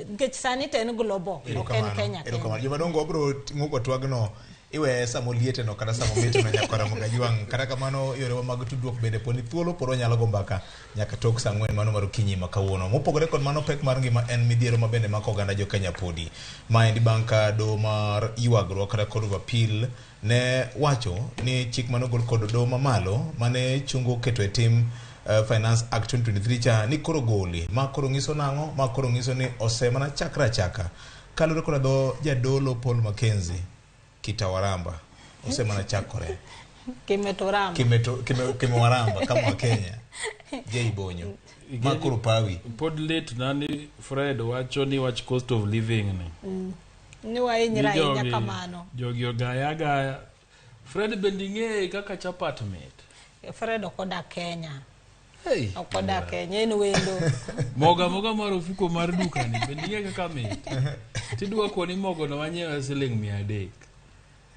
Nikech sani to en global, ok en Kenya kende. Erokamano. Jomadongo wabiro ng'uko twagno iweye sama olieteno kata sama omitno nyakwara Mogajwang'. Kata kamano yorewa mag tudruok bende poni thuolo pod wanyalo go mbaka nyaka tok saa ang'wen mano mar okinyi ma kawuono. Mopogore kod mano pek mar ngima en midhiero ma bende mako oganda jo Kenya podi. Maendi bang' ka doho mar ywagruok kata Court of Appeal ne wacho ni chik mane ogol kod doho mamalo mane chungo keto e tim Finance Act 2023 cha ni koro goli. Ma koro nyiso nang'o? Ma koro nyiso ni osemana chakre achaka. Kaluwore koda dho jadolo Paul Mackenzie Kitawaramba osemana chakore. Kimetoramba. Kimeto, kime, kimewaramba kama wa Kenya. Jay Bonyo. Ma koro pawi. Pod lit na ni Fred wacho ni wach cost of living ni. Ni wahinyre Ni ahinya jogi- kamano. Jogi ogaya agaya. Fred bende ing'eye kaka chapat mit. Fred ok odak Kenya. Hey. Ok odak Kenya, en wendo. Moga moga mar ofuko mar dukani bende ing'e kaka mit. Tidwa koni mogo no wanyiewe siling 300.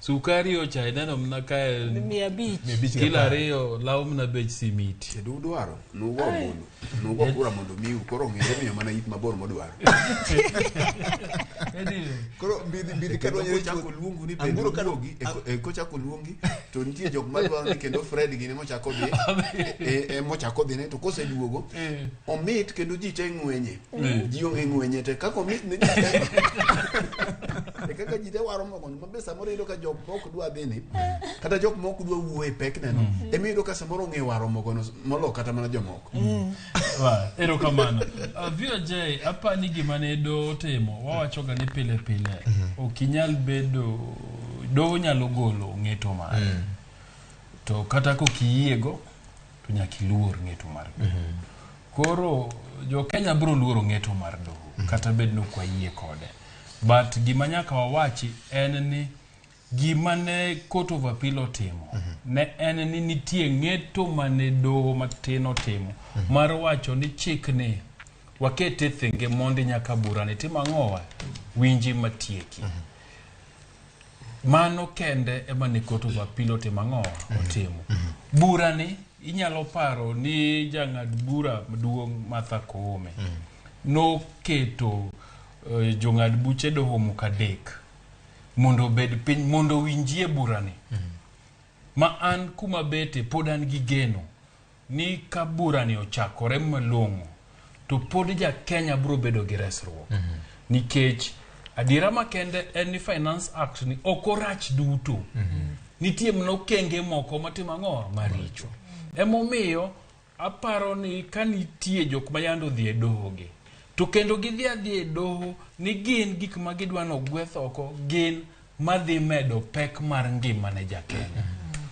Sukari ocha ineno mna ka en 500. 500 kilo 2 lawo mna bech simiti. Kendo udwaro nugo ombulu nugo kura mondo miu koro ong'ere miyo mana it mabor modwaro. Anyway, Koro mbidhi mbidhi Kendo kadwa nyere kochako luongu ni bende Anguro ka uwuogi, kochako luongi to nitie jok madwaro ni kendo Fred gini mochako dhi mochako dhine to koseduogo omit kendo ji te ng'wenye. Ji ong'e ng'wenye te kaka omit ne ji te. E kaka ji te waro mogono mabe samoro iyudo ka jok mok dwa dhini kata jok mok dwa wuoyo e pek neno ema iyudo ka samoro ong'e waro mogono molo kata mana jomoko. Erokamano. VOJ, apani gima ne doho timo, wawachoga ni pile pile, ok inyal bedo, doho nyalo golo ng'eto mare. To kata kok iyiego, to nyaka iluor ng'eto mar doho. Koro jo Kenya biro luoro ng'eto mar doho, kata bed ni ok wayie kode. But gima nyaka wawachi en ni gima ne Court of Appeal otimo ne en ni nitie ng'eto mane doho matin otimo mar wacho ni chikni wakete thenge mondi nyaka burani tim ang'owa winji matieki. Mano kende ema ne Court of Appeal otimo ang'owa otimo. Burani inyalo paro ni jang'ad bura maduong' Martha Koome noketo jong'ad buche doho moko 3 mondo obed piny mondo owinjie burani. Ma an kuma bete pod an gi geno ni ka burani ochakore malong'o to pod ja Kenya biro bedo gi resruok. Nikech adiera makende en ni Finance Act ni ok orach duto. Nitie mana okenge moko matimo ang'o maricho. Emomiyo aparo ni ka nitie jok ma yande odhi e doho gi to kendo gidhi adhi e doho ni gin gik ma gidwa ni ogweth oko gin madhi medo pek mar ngima ne ja Kenya.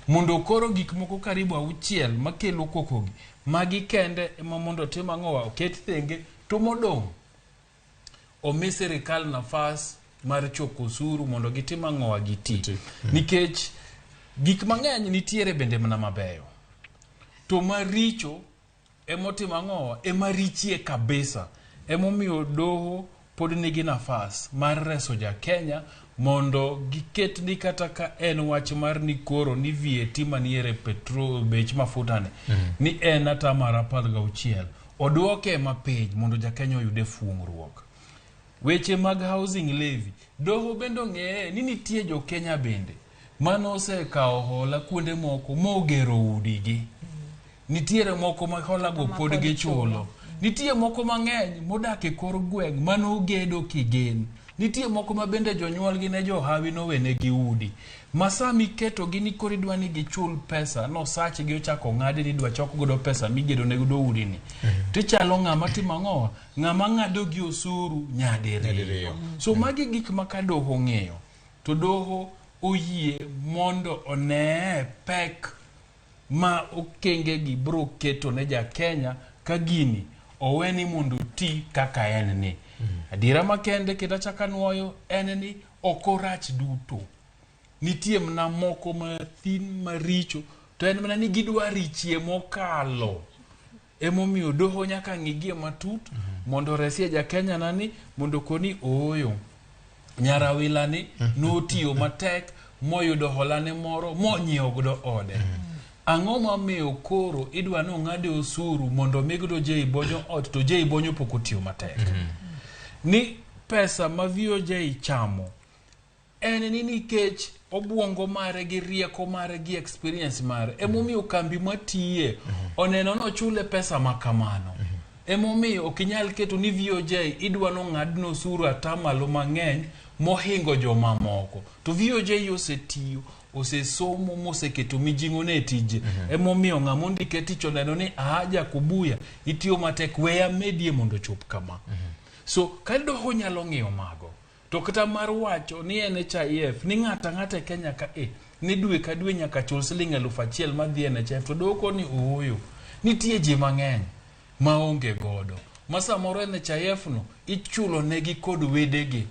Mondo koro gik moko karibu 6 makelo koko gi magi kende ema mondo otim ang'owa oket thenge to modong' omi sirikal nafas mar choko osuru mondo gitim ang'owa giti. Nikech gik mang'eny nitiere bende mana mabeyo. To maricho emotimo ang'owa ema richie kabisa. Emomiyo doho pod nigi nafas mar reso ja Kenya mondo giket ni kata ka en wach mar ni koro ni VAT maniere petrol bech mafuta ni ni en 16% oduoke mapiny mondo ja Kenya oyude fuong'ruok. Weche mag housing levy doho bende ong'eye ni nitie jo Kenya bende mano osekawo hola kuonde moko mogero udigi. Nitiere moko ma hola go pod gichulo. Nitie moko mang'eny modak e kor gweng' manogedo kigen. Nitie moko ma bende jonyuolgi ne johawi nowenegi udi. Ma sama iketogi ni koro idwa ni gichul pesa, nosachgi ochako ng'adi ni idwa chok godo pesa migedo ne godo udi ni. Tichalo ng'ama timo ang'owa? Ng'ama ng'ado gi osuru nyadiriyo. So magi gik ma ka doho ong'eyo, to doho oyie mondo onee pek ma okenge gi bro keto ne ja Kenya ka gini oweni mondo oti kaka en ni. Adiera makende kendo achako anuoyo en ni ok orach duto. Nitie mana moko mathin maricho to en mana ni gidwa richie mokalo. Emomiyo doho nyaka ng'igie matut mondo oresie ja Kenya na ni mondo koni ooyo. Nyarawila ni notiyo matek moyudo holane moro monyiewo godo ode. Ang'o mamiyo koro idwa ni ong'ade osuru mondo omi godo Jay Bonyo ot to Jay Bonyo pok otiyo matek? Ni pesa ma VOJ chamo en ni nikech obwongo mare gi rieko mare gi experience mare emomiyo kambi matiye oneno nochule pesa ma kamano. Emomiyo ok inyal keto ni VOJ idwa nong'adno osuru atamalo mang'eny mohingo jomamoko. To VOJ osetiyo, osesomo moseketo mijing'o ne e tije. Emomiyo ng'ama ondike tich oneno ni aa Jakubuya itiyo matek weya medie mondo ochop kama. So ka doho nyalo ng'iyo mago to kata mar wacho ni NHIF ni ng'ato ang'ata e Kenya ka e ni dwe ka dwe nyaka chul siling 1000 madhi NHIF to doho koni ooyo nitie ji mang'eny maonge godo ma samoro NHIF no ichulo negi kod wedegi.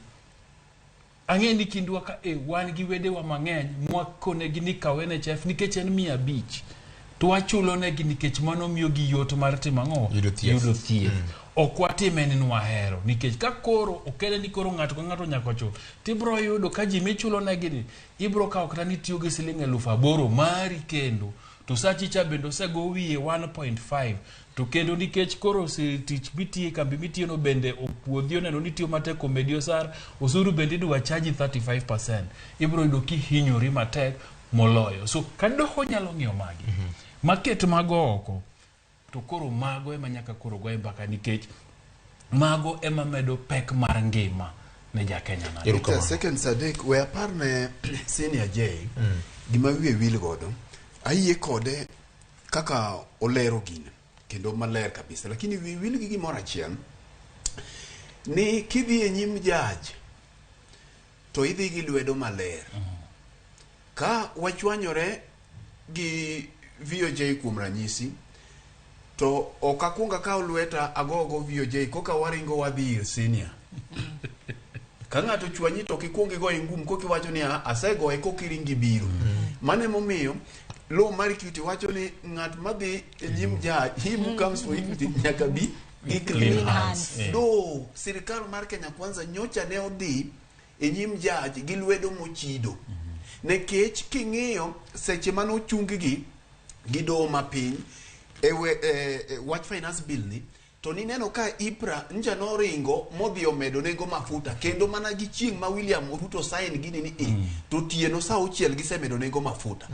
Ang'e ni kindwa ka e wan gi wedewa mang'eny mwakonegi ni kaw NHIF nikech en 500 to wachulo negi nikech mano miyogi yot mar timo ang'o? Yudo thieth. Yudo thieth. Ok watime ni nwahero nikech ka koro okele ni koro ng'ato ka ng'ato nyaka chul tibro yudo ka ji michulo negi ni ibro kawo kata ni tiyo gi siling 8000 mari kendo to sachi cha bende osego wiye 1.5 to kendo nikech koro tich mitiye kambi mitiye no bende opuodhi oneno ni tiyo matek omedi osara osuru bende idwa chaji 35% ibro yudo kihinyori matek moloyo. So ka doho nyalo ng'iyo magi maket mago oko to koro mago ema nyaka koro goye mbaka nikech mago ema medo pek mar ngima ne jakenya ma. Erokamano. Second Sadek, we apar ne Senior J gima wiye wil godo. Ayie kode kaka olero gini kendo maler kabisa, lakini wiye wil gi gimoro achiel ni kidhi e nyim judge to idhi gi lwedo maler. Ka wachwanyore gi VOJ kuom ranyisi to ok akwong akaw lweta agogo VOJ koka waringo wadhi ir senior. Ka ng'ato chwanyi to kikwong igoye ngum kokiwacho ni "Ah, asegoye kokiringi biro. Mano emomiyo law mar equity wacho ni ng'at madhi e nyim judge, he who comes for equity nyaka bi gi clean hands. Do sirikal mar Kenya Kwanza nyocha ne odhi e nyim judge gi lwedo mochido. Nikech king'iyo seche mane ochung gi gi doho mapiny e wach finance bill ni to nineno ka IPRA nja noringo modhi omedo nengo mafuta kendo mana gi chieng' ma William Ruto sign gini ni to tieno saa auchiel gisemedo nengo mafuta.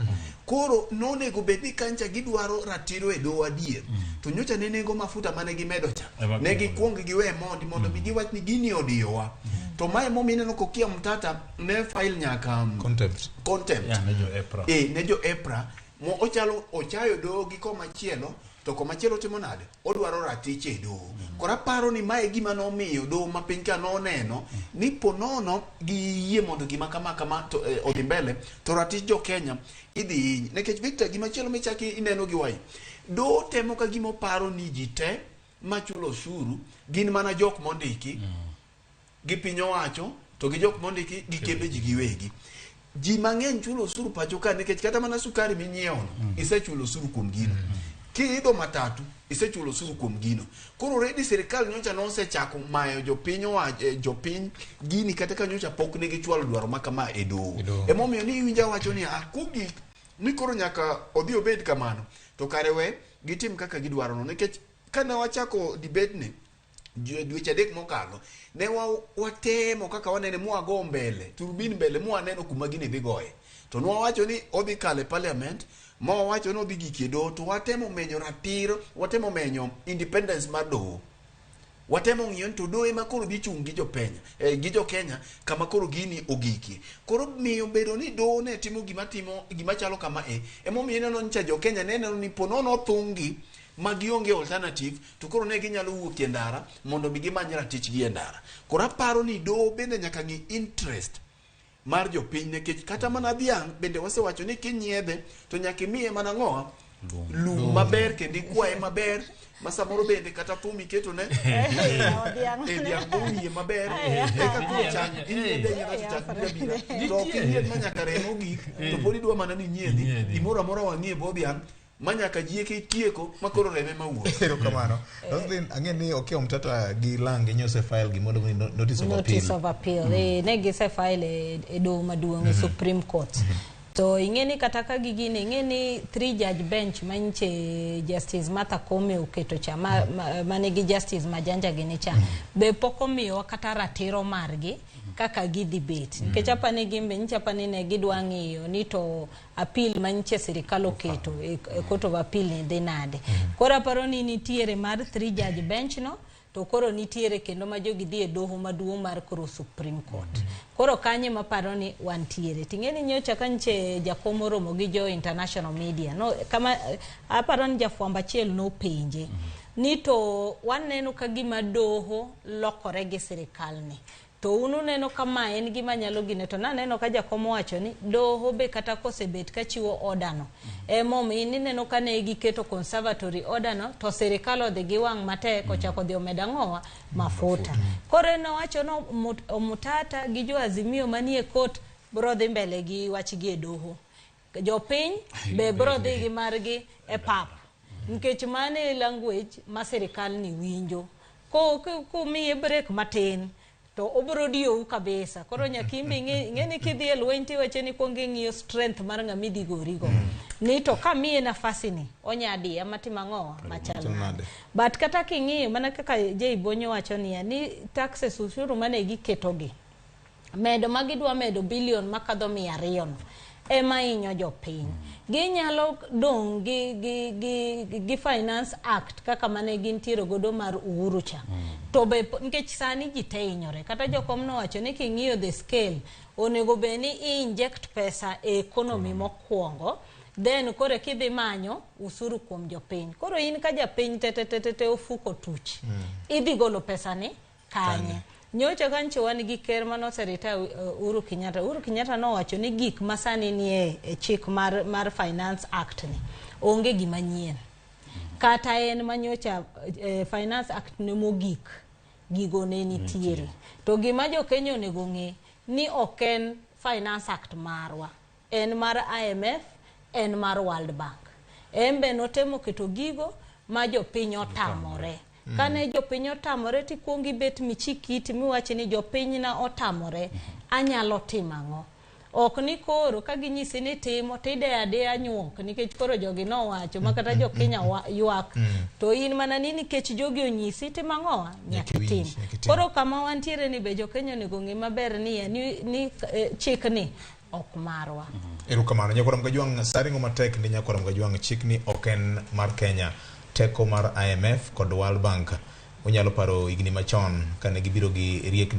Koro nonego bed ni kancha gidwaro ratiro e doho adier to nyocha ne nengo mafuta mane gimedo cha Ema ne kuongo. gikwong giwe mondi mondo mi giwach ni gini odiyowa. To mae emomiyo ineno Kokia Mtata ne file nyaka Contempt. contempt. Yeah, ne jo EPRA. Ne jo EPRA mo ochalo ochayo doho gi komachielo to komachielo timo nade odwaro ratiche e doho. Koro aparo ni mae gima nomiyo doho ma piny ka noneno ni ponono giyie mondo gima kama kama to odhi mbele to ratich jo Kenya idhi hiny. Nikech Victor gimachielo michaki ineno gi wai doho temo ka gima oparo ni ji te machulo osuru gin mana jok mondiki gi piny owacho to gi jok mondiki gi kembe ji giwegi. Ji mang'eny chulo osuru pacho ka nikech kata mana sukari minyiewo no isechulo osuru kuom gino. Kiidho matatu isechulo osuru kuom gino. Koro already sirikal nyocha nosechako mayo jopiny jopiny gini kata ka nyocha pok ne gichwalo dwaro ma kama e doho. E doho. Emomiyo ni iwinja wacho ni kogik ni koro nyaka odhi obed kamano to kare we gitim kaka gidwaro no nikech kane wachako debate ni dweche adek mokalo ne watemo kaka wanene mwago mbele turbin mbele mwaneno kuma gini dhi goye to nwawacho ni odhi kalo e parliament ma wawacho ni odhi gikie doho to watemo menyo ratiro watemo menyo independence mar doho watemo ng'iyo ni to doho ema koro dhi chung' gi jopenya gi jokenya kama koro gini ogikie koro miyo bedo ni doho ne timo gima timo gima chalo kama emomiyo ineno ni cha jokenya ne neno ni ponono othung'gi ma gionge alternative to koro ne ginyalo wuok e ndara mondo mi gimany ratichgi e ndara. Koro aparo ni doho bende nyaka ng'i interest mar jopiny nikech kata mana dhiang' bende wasewacho ni kinyiedhe to nyaka imiye mana ng'owa lum maber kendo ikwaye maber ma samoro bende kata thum iketone dhiang' bowiye maber eka koro chak inyiedhe anyiedha to chak biro abira to ok inyiedh ma nyaka remo gik to pod idwa mana ni inyiedhi gimoro amora wang'i e bwo dhiang' ma nyaka jieke itieko ma koro reme mawuok. Erokamano. Roslyn, ang'e ni Okiya Omtata gi Lang ginyose file gimoro ni notice of appeal. Notice of appeal. Ne gise file e doho maduong' e Supreme Court. To ing'e ni kata ka gigini, ing'e ni 3 judge bench manyiche Justice Martha Koome oketo cha manigi Justice Majanja gini cha be pok omiyowa kata ratiro margi kaka gidhi bet. Nikech apani gin be nyicha apani ne gidwa ng'iyo ni to appeal manyiche sirikal oketo e Court of Appeal ni dhi nade. Koro aparo ni nitiere mar 3 judge bench no, to koro nitiere kendo ma jogi dhi e doho maduong' mar koro Supreme Court. Koro kanye maparo ni wantiere. Ting'e ni nyocha ka nyiche jakom oromo gi jo international media. No, kama aparo ni jafwambo achiel nopenje ni to waneno ka gima doho lokore gi sirikal ni. To un uneno ka ma en gima nyalo gine, to naneno ka jakom owacho ni doho be kata kosebet ka chiwo order no. Emomiyo in ineno ka ne giketo conservatory order no, to sirikal odhi gi wang' matek ochako dhi omedo ang'owa mafuta. Koro en owacho no Omutata gi jo Azimio manie court bro dhi mbele gi wachgi e doho. Jopiny be bro dhi gi margi e pap. Nikech mano e language ma sirikal ni winjo. Komiye break matin to obro diyou kabisa. Koro nyaka in be ing'e ni kidhi e lweny tiwacho ni kuong ing'iyo strength mar ng'ama idhi gorigo. Ni to kamiye nafasi ni, onya diya matimo ang'owa machal nade. But kata king'iyo mana kaka Jay Bonyo wacho niya, ni taxes ushuru mane giketogi, medo ma gidwa medo billion makadho 200 no, ema hinyo jopiny. Ginyalo dong' gi Finance Act kaka mane gintiere godo mar Uhuru cha. To be nikech sani ji te hinyore. Kata jokom nowacho ni king'iyo the scale, onego bed ni inject pesa e economy mokwongo, then koro kidhi manyo usuru kuom jopiny. Koro in ka japiny te te te te te ofuko tuch. Idhi golo pesa ni kanye? Nyocha ka nyocha wan gi ker mane oseretire Uhuru Kenyatta. Uhuru Kenyatta nowacho ni gik masani nie e chik mar Finance Act ni onge gima nyien. Kata en manyocha Finance Act ne mogik gigo ne nitiere. To gima jo Kenya onego ng'e ni ok en Finance Act marwa. En mar IMF, en mar World Bank. En be notemo keto gigo ma jopiny otamore. Kane jopiny otamore tikuongo ibet michik iti miwach ni jopiny na otamore, anyalo timo ang'o? Ok ni koro ka ginyisi ni timo tideyo adeya nyuok nikech koro jogi nowacho ma kata jo Kenya ywak. To in mana ni nikech jogi onyisi timo ang'o? Nyaka itim. Koro kama wantiere ni be jo Kenya onego ng'e maber ni ni chik ni ok marwa. Erokamano. Nyakwar Mgajwang', saringo matek ni Nyakwar Mgajwang', chik ni ok en mar Kenya. Teko mar IMF kod World Bank. Unyalo paro higni machon kane gibiro gi riekni